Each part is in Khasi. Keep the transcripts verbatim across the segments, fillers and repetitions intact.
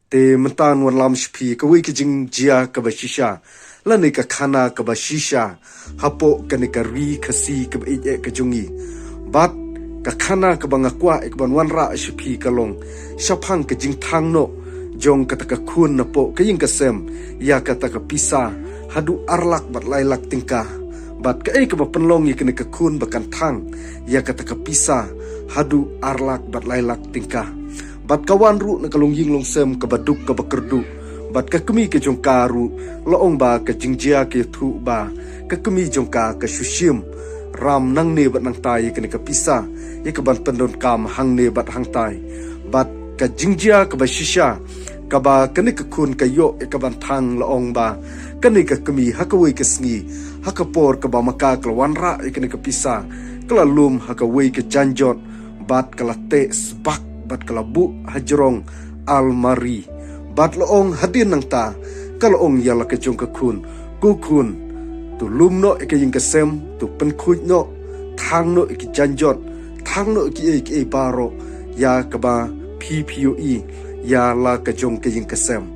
Te mynta ngan wanlam sha phi kawei ka jingjia kaba shisha, lane ka khana kaba shisha hapoh kane ka ri Khasi kaba ïeit ka jong ngi. Bad ka khana kaba nga kwah ïa kaban wanrah sha phi ka long shaphang ka jingthang noh jong kata ka khun napoh ka ïing ka sem ïa kata ka pisa haduh ar lak bad lai lak tyngka. Bad kaei kaba pynlong ïa kane ka khun ba kan thang ïa kata ka pisa haduh ar lak bad lai lak tyngka? Bad ka wan ruh na ka longïing longsem kaba duk kaba kyrduh. Bad ka kmie ka jong ka ruh, la ong ba ka jingjia ka ïathuh ba ka kmie jong ka ka shu shim ram nangne bad nangta ïa kane ka pisa ïa kaban pyndonkam hangne bad hangtai. Bad ka jingjia kaba shisha kaba kane ka khun ka ïoh ïa kaban thang, la ong ba kane ka kmie ha kawei ka sngi, ha ka por kaba ma ka ka la wanrah ïa kane ka pisa, ka la lum ha kawei ka janjot bad ka la teh sbak bad ka la buh hajrong almari. Bad la ong hadien nangta, ka la ong ïa la ka jong ka khun, ko khun, to lum noh ïa ka ïing ka sem, to pynkhuid noh, thang noh ïa ki janjot, thang noh ïa kiei kiei baroh ïa kaba phi phi ïohi ïa la ka jong ka ïing ka sem.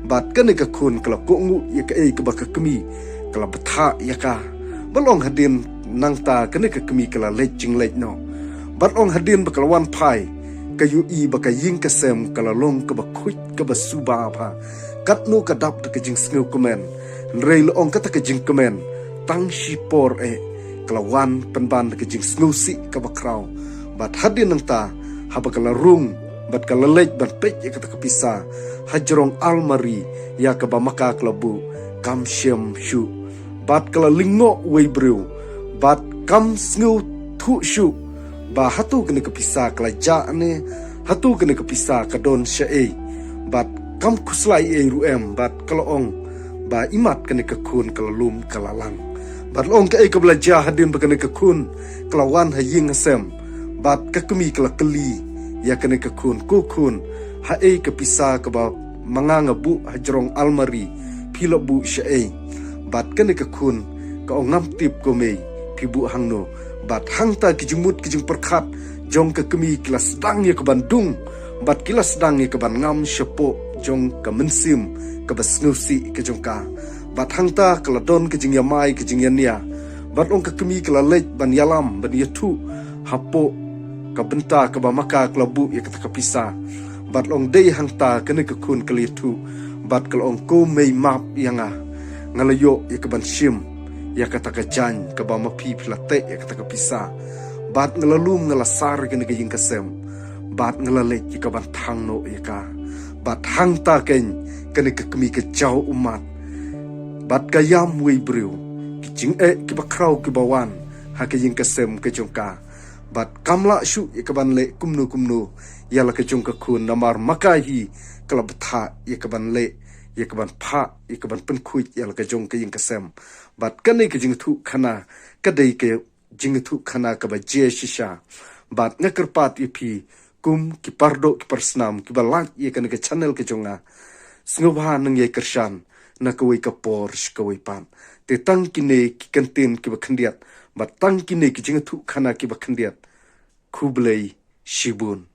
Bad kane ka khun ka la kohnguh ïa kaei kaba ka kmie ka la bthah ïa ka. Bad la ong hadien nangta kane ka kmie ka la leit jingleit noh. Bad la ong hadien ba ka la wan phai, ka ïohi ba ka ïing ka sem ka la long kaba khuid kaba suba bha. Katno ka dap da ka jingsngew kmen. Hynrei la ong kata ka jingkmen tang shipor eh, ka la wan pynban da ka jingsngewsih kaba khraw. Bad hadien nangta, haba ka la rung bad ka la leit ban peit ïa kata ka pisa hajrong almari ïa kaba ma ka ka la buh, kam shem shuh. Bad ka la lyngngoh wei briew, bad kam sngewthuh shuh ba hato kane ka pisa ka la jah ne, hato kane ka pisa ka don shaei. Bad kam khuslai ei ruh em, bad ka la ong ba imat kane ka khun ka la lum ka la lang. Bad la ong kaei kaba la jia hadien ba kane ka khun ka la wan ha ïing ha sem, bad ka kmie ka la kylli ïa kane ka khun, ko khun, haei ka pisa kaba ma nga nga buh hajrong almari, phi la buh shaei? Bad kane ka khun ka ong ngam tip ko mei, phi buh hangno. Bad hangta ki jingmut ki jingpyrkhat jong ka kmie ki la sdang ïa kaban dung, bad ki la sdang ïa kaban ngam shapoh jong ka mynsiem kaba sngewsih ka jong ka. Bad hangta ka la don ka jingïamai ka jingïania. Bad la ong ka kmie ka la leit ban ïalam ban ïathuh hapoh ka bynta kaba ma ka ka la buh ïa kata ka pisa. Bad la ong dei hangta kane ka khun ka la ïathuh, bad ka la ong ko mei map ïa nga. Nga la ïoh ïa kaban shim ïa kata ka jaiñ kaba ma phi phi la teh ïa kata ka pisa. Bad nga la lum nga la sar ïa kane ka ïing ka sem. Bad nga la leit ïa kaban thang noh ïa ka. Bad hangta keiñ kane ka kmie ka jaw ummat. Bad ka ïam wei briew, ki jingeh kiba khraw kiba wan ha ka ïing ka sem ka jong ka. Bad kam lah shuh ïa kaban leh kumno kumno ïa la ka jong ka khun, namar ma ka hi ka la bthah ïa kaban leh, ïa kaban phah, ïa kaban pynkhuid ïa la ka jong ka ïing ka sem. Bad kane ka jingïathuh khana ka dei ka jingïathuh khana kaba jia shisha. Bad nga kyrpad ïa phi kum ki pardoh ki parsnam kiba lait ïa kane ka channel ka jong nga, sngewbha nang ïai kyrshan na kawei ka por sha kawei pat. Te tang kine ki kyntien kiba khyndiat, bad tang kine ki jingïathuh khana kiba khyndiat. Khublei shibun.